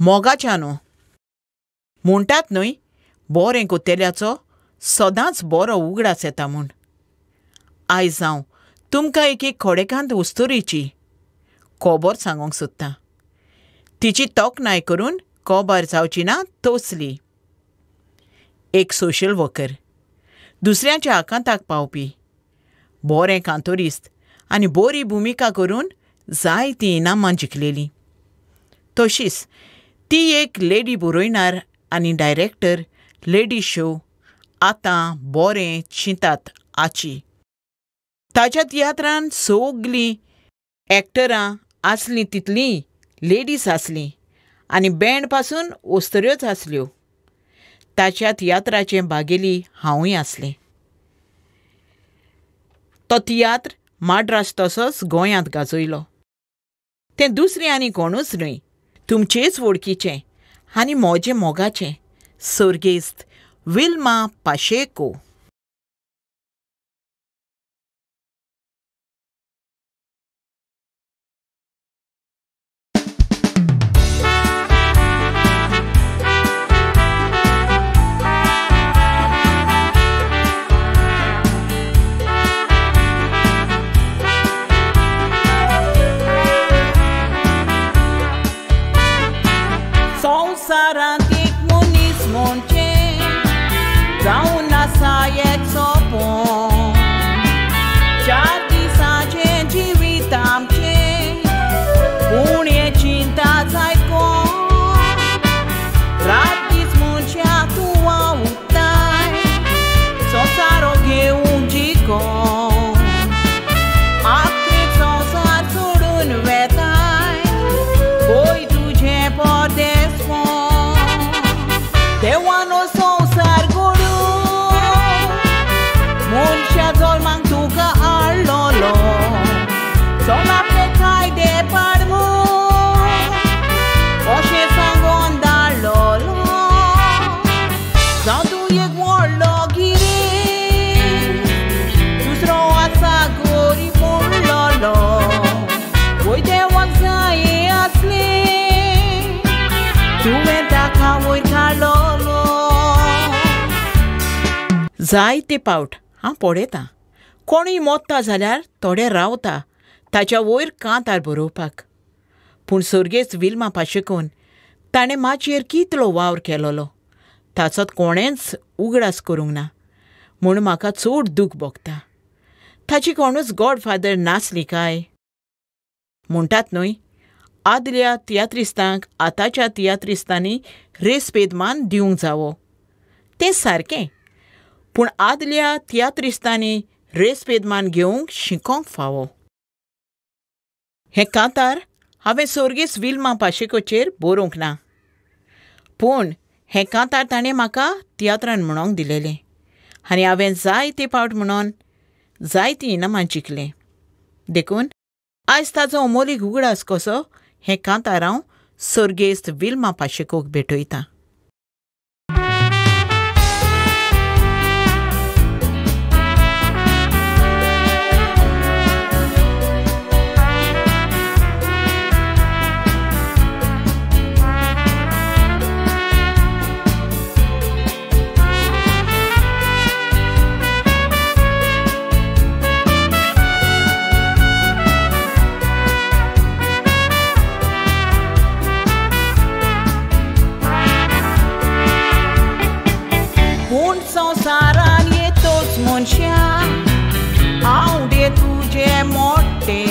मोगाच्यानो म्हणटात न्हय बोरें कोतेल्याचो सदांच बरो उगडास येता म्हूण. आयज हांव तुमकां एक एक खोडेकांत उस्तुरीची खबर सांगूंक सोदतां. तिची तोखणाय करून कोबार जावची ना तसली. एक सोशल वर्कर, दुसऱ्यांच्या आकांताक पावपी, बोरें कांतोरिस्त आनी बोरी भुमिका करून जायतीं इनामां जिखलेलीं. तशीच ती एक लेडी बरोयणार आनी डायरेक्टर लेडी शो आतां बोरें चिंतात आची. ताच्या तियात्रान सगलीं एक्टरां आसलीं तितलीं लेडीज आसलीं आनी बँड पासून ओस्तऱ्योच आसल्यो. ताच्या तियात्राचें भागेली हांवूय आसलें. तो तियात्र माड्रास तसोच गोंयांत गाजयलो. तें दुसरें आनी कोणूच न्हय, तुमचेच वळखीचें आनी म्हजें मोगाचें सर्गेस्त विल्मा पाशेको. संवसारांत एक मनीस म्हणचे जावन आसा एक सोंपों, चार दिसांचें जिवीत आमचें पूण हें चिंता जायत कोण. रात दीस मनशाक तूं वावुरताय संवसारो घेवंक जिकोन, आखरेक संवसार सोडून वेताय पळय तुजें परदेस. देवानो संवसार घडून मनशा जल्माक तुका हाडलोलो, चल आपले कायदे पाड म्हूण अशें सांगून धाडलोलो. जावं तूं एक व्हडलो गिरेस्त, दुसरो आसा गरीब म्हणलोलो, वय देवाक जाय आसलें तुवें ताका वयर काडलो. जायते पावट हांव पळयतां कोणूय मोत्ता जाल्यार थोडे रावता ताच्या वयर कांतार बरोवपाक. पूण सर्गेस्त विल्मा पाशेकोन ताणें माचयेर कितलो वावर केलोलो ताचो कोणेंच उगडास करूंक ना म्हूण म्हाका चड दूख भोगता. ताची कोणूच गॉडफादर नासली काय म्हणटात न्हय. आदल्या तियात्रिस्तांक आतांच्या तियात्रिस्तांनी रेस्पेद मान दिवंक जावो, तें सारकें. पूण आदल्या तियात्रिस्तांनी रेस्पेद मान घेवंक शिकोंक फावो. हें कांतार हांवें सर्गेस्त विल्मा पाशेकोचेर बरोवंक ना, पूण हें कांतार ताणें म्हाका तियात्रान म्हणोंक दिलेलें आनी हांवें जायते पावट म्हणून जायतीं इनामां जिखलें. देखून आयज ताचो अमोलीक उगडास कसो हें कांतार हांव सर्गेस्त विल्मा पाशेकोक भेटयतां. संवसारान येतोच मनशा आवडे तुजे मोठे,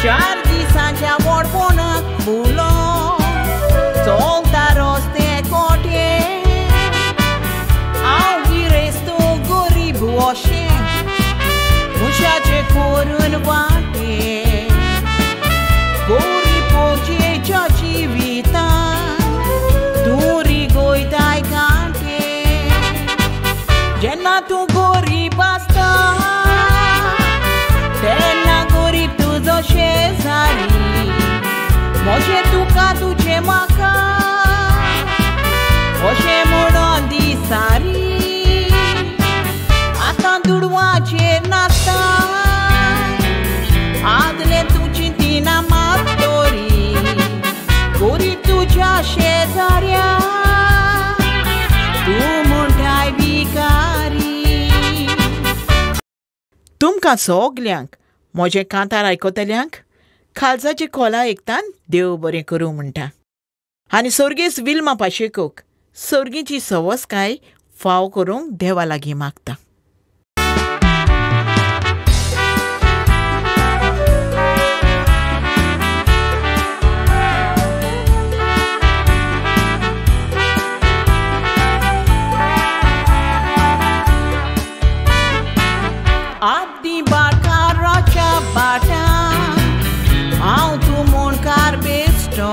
चार दिसांच्या व्हडपणाक भुलो चलता रस्ते कोठे. हांव गिरेस्त गरीब अशें मनशाचें करून वाटे, गरीब पोरचेच्या जिवितान तूं रिगयताय कांटे. जेन्ना तूं गरीब आसता तेन्ना गरीब तुजो शेजारी, म्हजें तुका तुजें म्हाका अशें म्हणून दिसारी. आतां दुडवाचेर नासता आदलें तूं चिंतिना मात तरी, गरीब तुमकां सगल्यांक म्हजें कांतार आयकतल्यांक खालजाची खोला एकतान देव बरें करूं म्हणटा आनी सर्गेस्त विल्मा पाशेकोक सर्गीची सवसकाय फाव करूंक देवा लागीं मागता. आदी बाकाराच्या बाटा हांव तूं मुणकार बेश्टो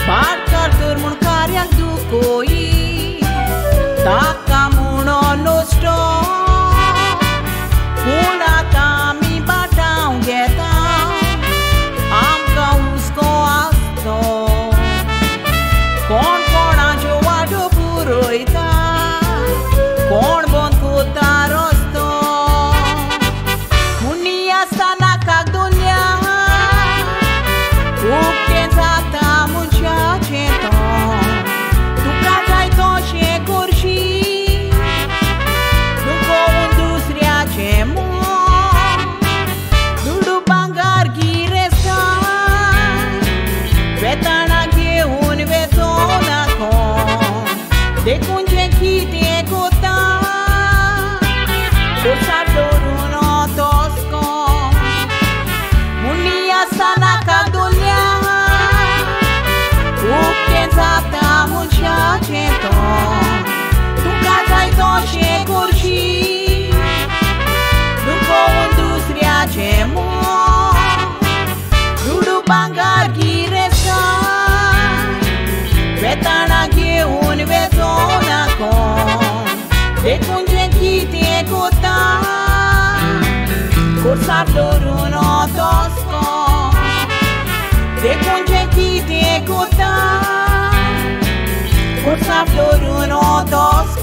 बाटकार तर मुणकार्याक दुखोई ताका म्हणून नश्टो पूण आतां आमी बाटांव घेता आमकां हुस्को आसतो कोण कोणाच्यो वाटो पुरयता कोण बंद कोता रस्तो मुनी आसता नाकाक दुनिया उक्तें जाता मनशाचें तोंड तुका जाय तशें करशी दुखोवन दुसऱ्याचें मन दुडू भांगर गिरेस्तां वेताना घेवन वेचो ना कोण देखून जें कितें कोता कोर्सार दवरून तोस कोण मुनी आसता नाका दुनिया उक्तें जाता मनशाचें तोंड तुका जाय तशें करशी दुखोवन दुसऱ्याचें मन दुडू भांगर गिरेस्तां वेताना घेवन वेचो ना कोण देखून जें कितें कोता कोर्सार दवरून तोस कोण देखून जें कितें कोता कोर्सार दवरून तोस.